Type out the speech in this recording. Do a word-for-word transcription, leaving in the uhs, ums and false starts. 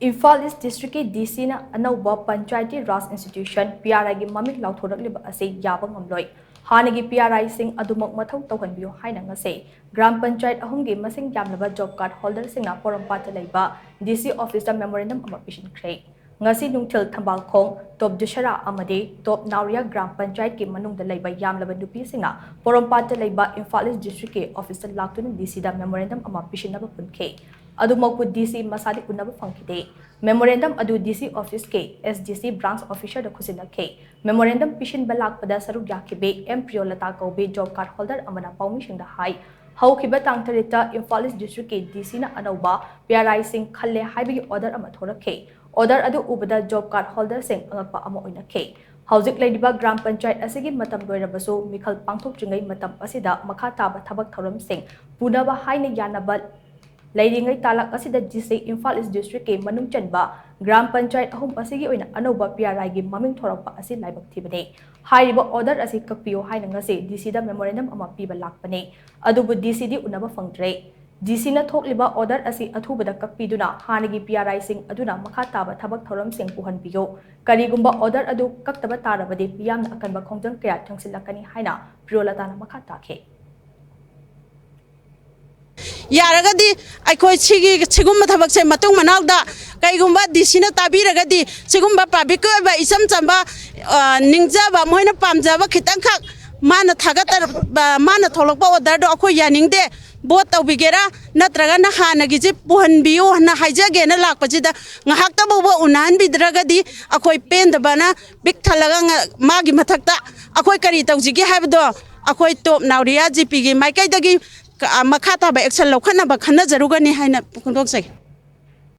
ꯏꯝꯐꯥꯜ ꯏꯁ ꯗꯤꯁꯇ꯭ꯔꯤꯛꯀꯤ ꯗꯤ ꯁꯤꯅ ꯑꯅꯧꯕ ꯄꯟꯆꯥꯌꯇꯤ ꯔꯥꯖ ꯏꯟꯁꯇꯤꯇ꯭ꯌꯨꯁꯟ, ꯄꯤ ꯑꯥꯔ ꯑꯥꯏꯒꯤ ꯃꯃꯤꯡ ꯂꯥꯎꯊꯣꯔꯛꯂꯤꯕ ꯑꯁꯤ ꯌꯥꯕ ꯉꯝꯂꯣꯏ꯫ ꯍꯥꯟꯅꯒꯤ ꯄꯤ ꯑꯥꯔ ꯑꯥꯏꯁꯤꯡ ꯑꯗꯨꯃꯛ ꯃꯊꯧ ꯇꯧꯍꯟꯕꯤꯌꯨ ꯍꯥꯏꯅ ꯉꯁꯤ ꯒ꯭ꯔꯥꯝ ꯄꯟꯆꯥꯌꯠ ꯑꯍꯨꯝꯒꯤ ꯃꯁꯤꯡ ꯌꯥꯝꯂꯕ ꯖꯣꯕ ꯀꯥꯔꯗ ꯍꯣꯜꯗꯔꯁꯤꯡꯅ ꯄꯣꯔꯣꯝꯄꯥꯠꯇ ꯂꯩꯕ ꯗꯤ ꯁꯤ ꯑꯣꯐꯤꯁꯇ ꯃꯦꯃꯣꯔꯦꯟꯗꯝ ꯑꯃ ꯄꯤꯁꯤꯟꯈ꯭ꯔꯦ꯫ ꯉꯁꯤ ꯅꯨꯡꯊꯤꯜ ꯊꯝꯕꯥꯜꯈꯣꯡ, ꯇꯣꯞ ꯗꯨꯁꯔꯥ ꯑꯃꯗꯤ ꯇꯣꯞ ꯅꯥꯎꯔꯤꯌꯥ ꯒ꯭ꯔꯥꯝ ꯄꯟꯆꯥꯌꯠꯀꯤ ꯃꯅꯨꯡꯗ ꯂꯩꯕ ꯌꯥꯝꯂꯕ ꯅꯨꯄꯤꯁꯤꯡꯅ ꯄꯣꯔꯣꯝꯄꯥꯠꯇ ꯂꯩꯕ ꯏꯝꯐꯥꯜ ꯏꯁ ꯗꯤꯁꯇ꯭ꯔꯤꯛꯀꯤ ꯑꯣꯐꯤꯁꯇ ꯂꯥꯛꯇꯨꯅ ꯗꯤ ꯁꯤꯗ ꯃꯦꯃꯣꯔꯦꯟꯗꯝ ꯑꯃ ꯄꯤꯁꯤꯟꯅꯕ ꯄꯨꯟꯈꯤ꯫ ꯑꯗꯨꯃꯛꯄꯨ ꯗꯤ ꯁꯤ ꯃꯁꯥꯗꯤ ꯎꯅꯕ ꯐꯪꯈꯤꯗꯦ꯫ ꯃꯦꯃꯣꯔꯦꯟꯗꯝ ꯑꯗꯨ ꯗꯤ ꯁꯤ ꯑꯣꯐꯤꯁꯀꯤ ꯑꯦꯁ ꯗꯤ ꯁꯤ ꯕ꯭ꯔꯥꯟꯆ ꯑꯣꯐꯤꯁꯔꯗ ꯈꯨꯠꯁꯤꯟꯅꯈꯤ꯫ ꯃꯦꯃꯣꯔꯦꯟꯗꯝ ꯄꯤꯁꯤꯟꯕ ꯂꯥꯛꯄꯗ ꯁꯔꯨꯛ ꯌꯥꯈꯤꯕꯤ ꯑꯦꯝ ꯄ꯭ꯔꯤꯌꯣꯂꯇꯥ ꯀꯧꯕꯤ ꯖꯣꯕ ꯀꯥꯔꯗ ꯍꯣꯜꯗꯔ ꯑꯃꯅ ꯄꯥꯎꯃꯤꯁꯤꯡꯗ ꯍꯥꯏ, ꯍꯧꯈꯤꯕ ꯇꯥꯡ ꯇꯔꯦꯠꯇ ꯏꯝꯐꯥꯜ ꯏꯁ ꯗꯤꯁꯇ꯭ꯔꯤꯛꯀꯤ ꯗꯤ ꯁꯤꯅ ꯑꯅꯧꯕ ꯄꯤ ꯑꯥꯔ ꯑꯥꯏꯁꯤꯡ ꯈꯜꯂꯦ ꯍꯥꯏꯕꯒꯤ ꯑꯣꯔꯗꯔ ꯑꯃ ꯊꯣꯔꯛꯈꯤ꯫ ꯑꯣꯔꯗꯔ ꯑꯗꯨ ꯎꯕꯗ ꯖꯣꯕ ꯀꯥꯔꯗ ꯍꯣꯜꯗꯔꯁꯤꯡ ꯑꯉꯛꯄ ꯑꯃ ꯑꯣꯏꯅꯈꯤ꯫ ꯍꯧꯖꯤꯛ ꯂꯩꯔꯤꯕ ꯒ꯭ꯔꯥꯝ ꯄꯟꯆꯥꯌꯠ ꯑꯁꯤꯒꯤ ꯃꯇꯝ ꯂꯣꯏꯔꯕꯁꯨ ꯃꯤꯈꯜ ꯄꯥꯡꯊꯣꯛꯇ꯭ꯔꯤꯉꯩ ꯃꯇꯝ ꯑꯁꯤꯗ ꯃꯈꯥ ꯇꯥꯕ ꯊꯕꯛ ꯊꯧꯔꯝꯁꯤꯡ ꯄꯨꯅꯕ ꯍꯥꯏꯅ ꯌꯥꯅꯕ ꯂꯩꯔꯤꯉꯩ ꯇꯥꯂꯛ ꯑꯁꯤꯗ ꯗꯤ ꯁꯤ ꯏꯝꯐꯥꯜ ꯏꯁ ꯗꯤꯁꯇ꯭ꯔꯤꯛꯀꯤ ꯃꯅꯨꯡ ꯆꯟꯕ ꯒ꯭ꯔꯥꯝ ꯄꯟꯆꯥꯌꯠ ꯑꯍꯨꯝ ꯑꯁꯤꯒꯤ ꯑꯣꯏꯅ ꯑꯅꯧꯕ ꯄꯤ ꯑꯥꯔ ꯑꯥꯏꯒꯤ ꯃꯃꯤꯡ ꯊꯣꯔꯛꯄ ꯑꯁꯤ ꯂꯥꯏꯕꯛ ꯊꯤꯕꯅꯤ꯫ ꯍꯥꯏꯔꯤꯕ ꯑꯣꯔꯗꯔ ꯑꯁꯤ ꯀꯛꯄꯤꯌꯨ ꯍꯥꯏꯅ ꯉꯁꯤ ꯗꯤ ꯁꯤꯗ ꯃꯦꯃꯣꯔꯦꯟꯗꯝ ꯑꯃ ꯄꯤꯕ ꯂꯥꯛꯄꯅꯤ꯫ ꯑꯗꯨꯕꯨ ꯗꯤ ꯁꯤꯗꯤ ꯎꯅꯕ ꯐꯪꯗ꯭ꯔꯦ꯫ ꯗꯤ ꯁꯤꯅ ꯊꯣꯛꯂꯤꯕ ꯑꯣꯔꯗꯔ ꯑꯁꯤ ꯑꯊꯨꯕꯗ ꯀꯛꯄꯤꯗꯨꯅ ꯍꯥꯟꯅꯒꯤ ꯄꯤ ꯑꯥꯔ ꯑꯥꯏꯁꯤꯡ ꯑꯗꯨꯅ ꯃꯈꯥ ꯇꯥꯕ ꯊꯕꯛ ꯊꯧꯔꯝꯁꯤꯡ ꯄꯨꯍꯟꯕꯤꯌꯨ꯫ ꯀꯔꯤꯒꯨꯝꯕ ꯑꯣꯔꯗꯔ ꯑꯗꯨ ꯀꯛꯇꯕ ꯇꯥꯔꯕꯗꯤ ꯃꯤꯌꯥꯝꯅ ꯑꯀꯟꯕ ꯈꯣꯡꯖꯪ ꯀꯌꯥ ꯆꯪꯁꯤꯜꯂꯛꯀꯅꯤ ꯍꯥꯏꯅ ꯄ꯭ꯔꯤꯌꯣꯂꯇꯥꯅ ꯃꯈꯥ ꯇꯥꯈꯤ꯫ ꯌꯥꯔꯒꯗꯤ ꯑꯩꯈꯣꯏ ꯁꯤꯒꯤ ꯁꯤꯒꯨꯝꯕ ꯊꯕꯛꯁꯦ ꯃꯇꯨꯡ ꯃꯅꯥꯎꯗ ꯀꯩꯒꯨꯝꯕ ꯗꯤ ꯁꯤꯅ ꯇꯥꯕꯤꯔꯒꯗꯤ ꯁꯤꯒꯨꯝꯕ ꯄꯕ꯭ꯂꯤꯛꯀꯤ ꯑꯣꯏꯕ ꯏꯆꯝ ꯆꯝꯕ, ꯑ, ꯅꯤꯡꯖꯕ, ꯃꯣꯏꯅ ꯄꯥꯝꯖꯕ ꯈꯤꯇꯪꯈꯛ ꯃꯥꯅ ꯊꯥꯒꯠꯇ-, ꯑ, ꯃꯥꯅ ꯊꯣꯛꯂꯛꯄ ꯑꯣꯔꯗꯔꯗꯣ ꯑꯩꯈꯣꯏ ꯌꯥꯅꯤꯡꯗꯦ, ꯚꯣꯠ ꯇꯧꯕꯤꯒꯦꯔꯥ ꯅꯠꯇ꯭ꯔꯒꯅ ꯍꯥꯟꯅꯒꯤꯁꯦ ꯄꯨꯍꯟꯕꯤꯌꯨ ꯍꯥꯏꯅ ꯍꯥꯏꯖꯒꯦꯅ ꯂꯥꯛꯄꯁꯤꯗ ꯉꯥꯏꯍꯥꯛꯇ ꯐꯥꯎꯕ ꯎꯅꯍꯟꯕꯤꯗ꯭ꯔꯒꯗꯤ ꯑꯩꯈꯣꯏ ꯄꯦꯟꯗꯕꯅ ꯄꯤꯛ ꯊꯜꯂꯒ ꯉ-, ꯃꯥꯒꯤ ꯃꯊꯛꯇ ꯑꯩꯈꯣꯏ ꯀꯔꯤ ꯇꯧꯁꯤꯒꯦ ꯍꯥꯏꯕꯗꯣ ꯑꯩꯈꯣꯏ ꯇꯣꯞ ꯅꯥꯎꯔꯤꯌꯥ ꯖꯤ ꯄꯤꯒꯤ ꯃꯥꯏꯀꯩꯗꯒꯤ ꯀ-, ꯃꯈꯥ ꯇꯥꯕ ꯑꯦꯛꯁꯟ ꯂꯧꯈꯠꯅꯕ ꯈꯟꯅꯖꯔꯨꯒꯅꯤ ꯍꯥꯏꯅ ꯐꯣꯡꯗꯣꯛꯆꯩ꯫